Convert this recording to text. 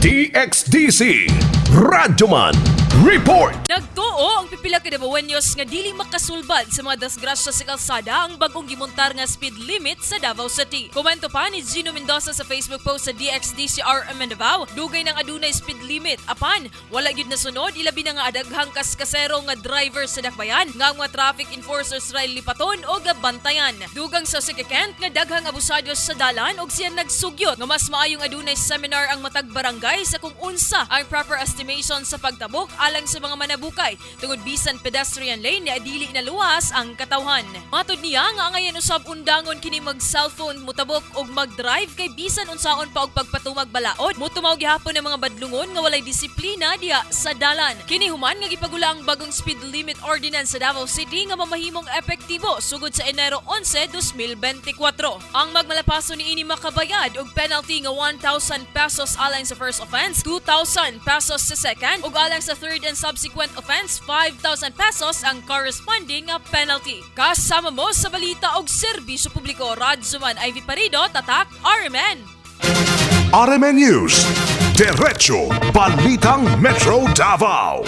DXDC Radyoman Report. Nagtuo ang pipila ka Davaoenos nga dili makasulbad sa mga disgrasya sa kalsada ang bagong gimontar nga speed limit sa Davao City. Komento pa ni Gino Mendoza sa Facebook post sa DXDC RMN Davao, dugay nang adunay speed limit apan wala gyud nasunod, ilabi na nga adaghang kaskasero nga driver sa dakbayan nga ang mga traffic enforcers ra lipaton o bantayan. Dugang sa Kent nga daghang abusado sa dalan og siya nagsugyot nga mas maayong adunay seminar ang matag barangay sa kung unsa ang proper estimation sa pagtabok alang sa mga manabukay tungod bisan pedestrian lane ni dili na luwas ang katawhan. Matod niya nga angayan usab undangon kini mag cellphone mutabok og mag-drive kay bisan unsaon pa og pagpatumag balaod motumaw gihapon ang mga badlungon nga walay disiplina diha sa dalan. Kini human nga gipagula ang bagong speed limit ordinance sa Davao City nga mamahimong epektibo sugod sa Enero 11, 2024. Ang magmalapaso niini makabayad og penalty nga 1,000 pesos alang sa first offense, 2,000 pesos sa second ug alang sa third and subsequent offense, 5,000 pesos ang corresponding nga penalty. Kasama mo sa balita og serbisyo publiko, Radyoman Ivy Parido, Tatak RMN. RMN News. Diretso Balitang Metro Davao.